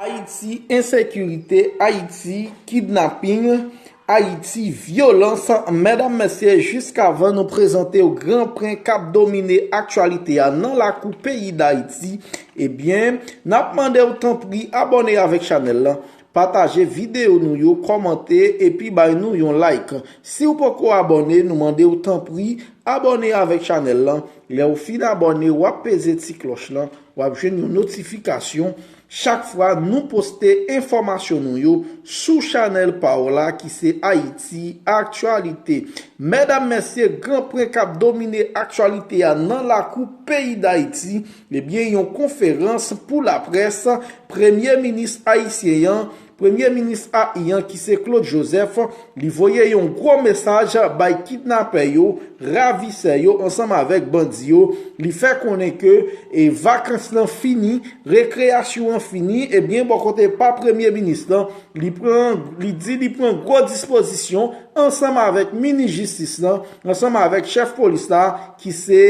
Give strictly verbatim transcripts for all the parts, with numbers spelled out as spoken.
Ayiti, ensekirite, Ayiti, kidnaping, Ayiti, vyolans. Medam, mesye, jiskavan nou prezante w gran pwen k ap domine aktyalite a nan lakou peyi Dayiti, ebyen, n ap mande w tanpri abòne avèk chanèl lan, pataje videyo nou yo, kòmante epi bay nou yon like. Si w poko abòne, nou mande w tanpri abòne avèk chanèl lan. Lè w fin abòne, w ap peze ti klòch lan, w ap jwenn yon notifikasyon chak fwa nou poste enfòmasyon nou yo sou chanèl pa w la ki se Ayiti Aktyalite. Medam, mesye, gran pwen k ap domine aktyalite a nan lakou peyi Dayiti, ebyen, yon konferans pou laprès, premye minis ayisyen an, premye minis a i an ki se Claude Joseph, li voye yon gwo mesaj bay kidnapè yo, ravisè yo, ansanm avèk bandi yo. Li fè konnen ke e vakans lan fini, rekreyasyon an fini, ebyen, bò kote pa premye minis lan, li pran, li di li pran gwo dispozisyon ansanm avèk minis jistis lan, ansanm avèk chèf polis la, ki se,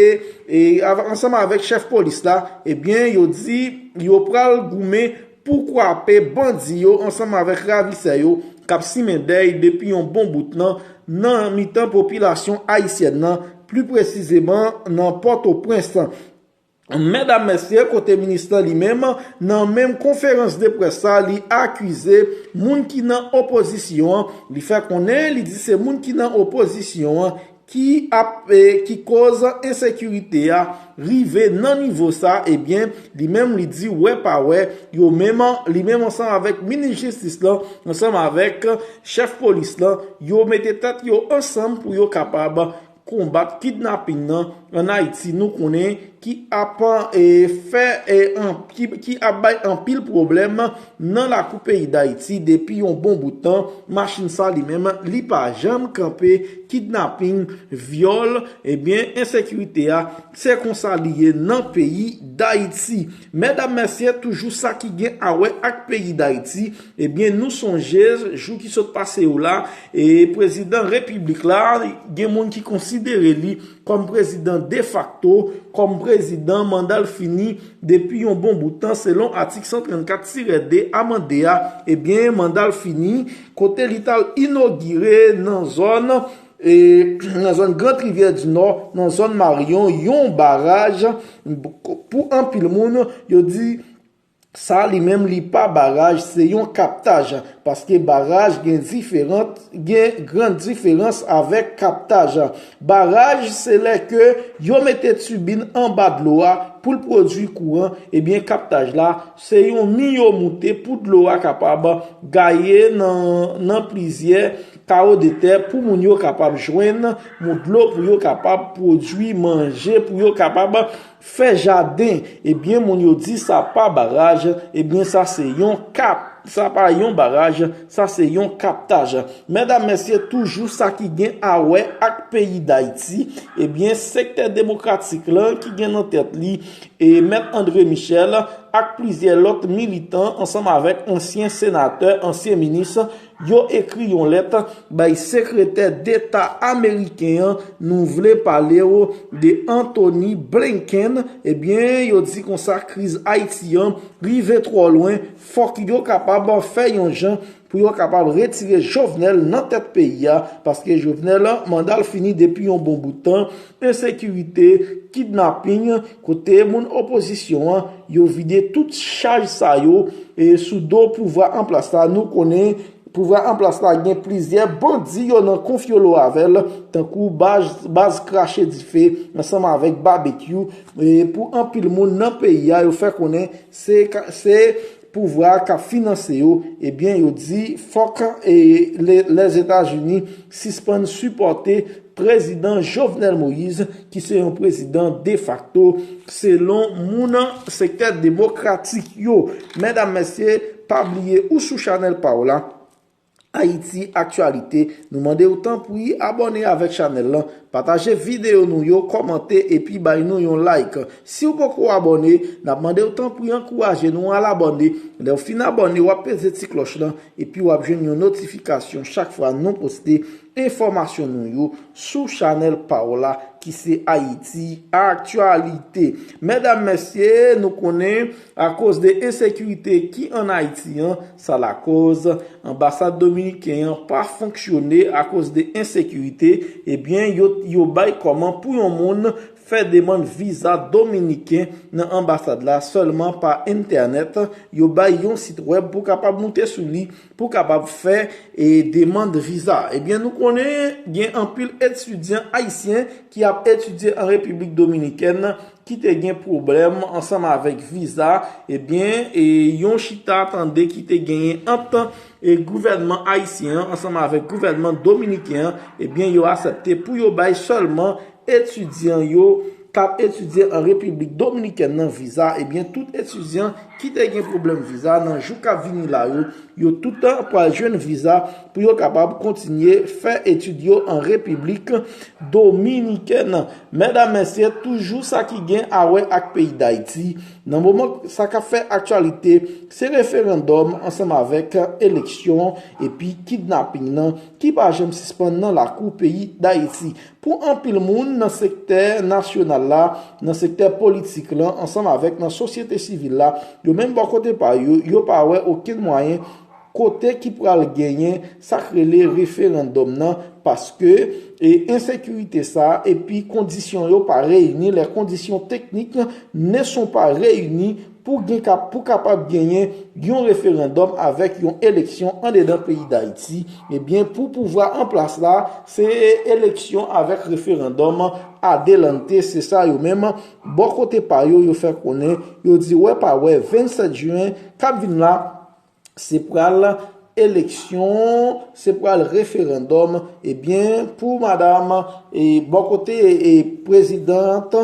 e, av- ansanm avèk chèf polis la, ebyen, yo di yo pral goumen pou kwape bandi yo ansanm avèk ravisè yo k ap simen dèy depi yon bon bout nan, nan mitan popilasyon ayisyèn nan, pli presizeman nan Pòtoprens. Medam, mesye, kote minis lan li menm, nan menm konferans de près sa, li akize moun ki nan opozisyon an, li fè konnen, li di se moun ki nan opozisyon an ki ap, e, ki koz ensekirite a rive nan nivo sa, ebyen, li menm li di wè pa wè, yo menm, li menm ansanm avèk minis jistis lan, ansanm avèk chèf polis lan, yo mete tèt yo ansanm pou yo kapab konbat kidnaping nan ann Ayiti, nou konnen ki ap, e, fè, e, an- ki, ki ap bay anpil pwoblèm nan lakou peyi Dayiti depi yon bon bout tan. Machin sa li menm, li pa janm kanpe. Kidnaping, vyòl, ebyen, ensekirite a, se konsa li ye nan peyi Dayiti. Medam, mesye, toujou sa ki gen a wè ak peyi Dayiti, ebyen, nou sonje jou ki sot pase yo la, e prezidan repiblik la, gen moun ki konsidere li kòm prezidan defakto, kòm prezidan manda l fini depi yon bon bout tan, selon atik san trannkat tirè de amande a, ebyen, manda l fini, kote li t al inogire nan zòn, e, nan zòn Grand Rivière du Nord, nan zòn Marion, yon baraj, pou anpil moun, yo di, sa li menm li pa baraj, se yon kaptaj, paske baraj gen diferan, gen gran diferans avèk kaptaj. Baraj, se lè ke yo mete tibin anba dlo a pou l pwodui kouran, ebyen, kaptaj la, se yon mi yo moute pou dlo a kapab gaye nan, nan plizyè kawo de tè pou moun yo kapab jwenn moun dlo pou yo kapab pwodui manje, pou yo kapab fè jaden. Ebyen, moun yo di sa pa baraj, ebyen, sa se yon kap, sa pa yon baraj, sa se yon kaptaj. Medam, mesye, toujou sa ki gen a wè ak peyi Dayiti, ebyen, sektè demokratik lan ki gen nan tèt li, e Mèt André Michel ak plizyè lòt militan, ansanm avèk ansyen senatè, ansyen minis, yo ekri yon lèt bay sekretè deta ameriken an, nou vle pale w de Anthony Blinken. Ebyen, yo di konsa, kriz Ayiti an rive twò lwen, fòk yo kapab fè yon jan pou yo kapab retire Jovenel nan tèt peyi a, paske Jovenel, manda l fini depi yon bon bout tan, ensekirite, kidnaping, kote moun opozisyon an, yo vide tout chaj sa yo, e sou do pouvwa an plas la, nou konnen pouvwa an plas la gen plizyè bandi yo nan konfyolo avè l, tankou baz, baz Krache Dife, ansanm avèk Babekyou, e pou anpil moun nan peyi a, yo fè konnen se, se pouvwa k ap finanse yo, ebyen, yo di fòk, e, le, Lèzetazini sispann sipòte prezidan Jovenel Moïse, ki se yon prezidan defakto, selon moun sektè demokratik yo. Medam, mesye, pa bliye ou sou chanèl pa w la, Ayiti Aktyalite. Nou mande w tanpri abòne avèk chanèl lan, Pataje videyo nou yo, kòmante epi bay nou yon like. Si w poko abòne, n ap mande w tanpri ankouraje nou al abòne. Lè w fin abòne, w ap peze ti klòch lan epi w ap jwenn yon notifikasyon chak fwa nou poste enfòmasyon nou yo sou chanèl pa w la ki se Ayiti Aktyalite. Medam, mesye, nou konnen akoz de ensekirite ki ann Ayiti an, sa lakoz anbasad dominiken an pa fonksyone akoz de ensekirite. Ebyen, yo, yo bay kòman pou yon moun fè demann viza dominiken nan anbasad la sèlman pa entènèt. Yo bay yon sit wèb pou kapab moute sou li, pou kapab fè e demann viza. Ebyen, nou konnen gen anpil etidyan ayisyen ki ap etidye an Repiblik Dominikèn ki te gen pwoblèm ansanm avèk viza. Ebyen, e yon chita tande ki te genyen ant e gouvènman ayisyen an ansanm avèk gouvènman dominiken an, ebyen, yo aksepte pou yo bay sèlman etidyan yo k ap etidye an Repiblik Dominikèn nan viza. Ebyen, tout etidyan ki te gen pwoblèm viza nan jou k ap vini la yo, yo toutan pral jwenn viza pou yo kapab kontinye fè etid yo an Repiblik Dominikèn. Medam, mesye, toujou sa ki gen a wè ak peyi Dayiti. Nan moman sa k ap fè aktyalite, se referandòm ansanm avèk eleksyon epi kidnaping nan ki pa janm sispann nan lakou peyi Dayiti. Pou anpil moun nan sektè nasyonal la, nan sektè politik lan, ansanm avèk nan sosyete sivil la, yo menm bò kote pa yo, yo pa wè okenn mwayen kote ki pral genyen sa k rele referandòm nan, paske e ensekirite sa epi kondisyon yo pa reyini, les conditions techniques ne sont pas réunies pou gen kap, pou kapab genyen yon referandòm avèk yon eleksyon andedan peyi Dayiti. Ebyen, pou pouvwa an plas la, se eleksyon avèk referandòm adelante, se sa yo menm bò kote pa yo, yo fè konnen, yo di wè pa wè, vennsèt jen k ap vin la, se pral eleksyon, se pral referandòm. Ebyen, pou madam, e bò kote e prezidant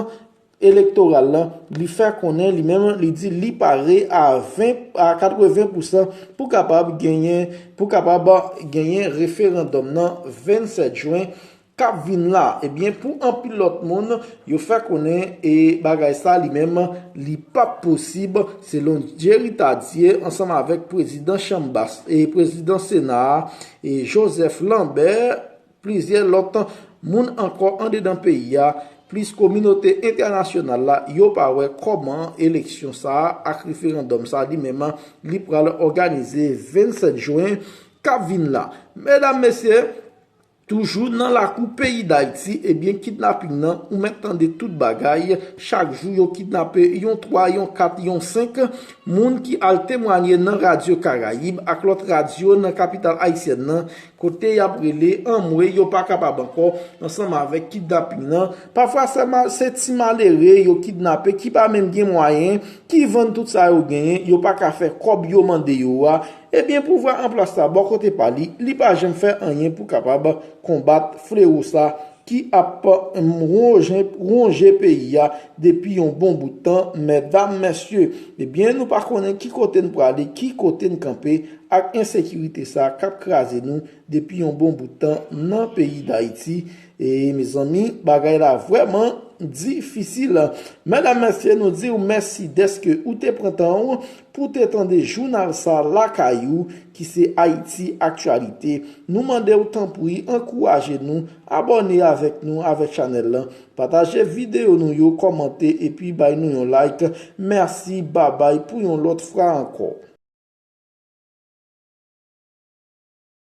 elektoral lan, li fè konnen li menm, li di li pare a ven, a katreven pousan pou kapab genyen, pou kapab genyen referandòm nan vennsèt jen k ap vin la. Ebyen, pou anpil lòt moun, yo fè konnen e bagay sa li menm, li p ap posib, selon Jerry Tardieu, ansanm avèk prezidan Chanm Bas e prezidan Sena a, e Joseph Lambert, plizyè lòt moun ankò andedan peyi a, plis kominote entènasyonal la, yo pa wè kòman eleksyon sa a ak referandòm sa a li menm, li pral òganize vennsèt jen k ap vin la. Medam, mesye, toujou nan lakou peyi Dayiti, ebyen, kidnaping nan, ou mèt tande tout bagay. Chak jou, yo kidnape yon twa, yon kat, yon senk moun ki al temwanye nan Radyo Karayib ak lòt radyo nan kapital ayisyèn nan, kote y ap rele anmwe, yo pa kapab ankò ansanm avèk kidnaping nan. Pafwa, se ma-, se ti malere yo kidnape ki pa menm gen mwayen, ki vann tout sa yo genyen, yo pa ka fè kòb yo mande yo a. Ebyen, pouvwa an plas la, bò kote pa li, li pa janm fè anyen pou kapab konbat flewo sa ki ap wonje, wonje peyi a depi yon bon bout tan, medam, mesye. Ebyen, nou pa konnen ki kote n prale, ki kote n kanpe ak ensekirite sa k ap kraze nou depi yon bon bout tan nan peyi Dayiti. E, mezanmi, bagay la vrèman difisil. Medam, mesye, nou di w mèsi dèske ou te pran tan w pou te tande jounal sa lakay ou, ki se Ayiti Aktyalite. Nou mande w tanpri, ankouraje nou, abòne avèk nou, avèk chanèl lan, pataje videyo nou yo, kòmante epi bay nou yon like. Mèsi, babay, pou yon lòt fwa ankò.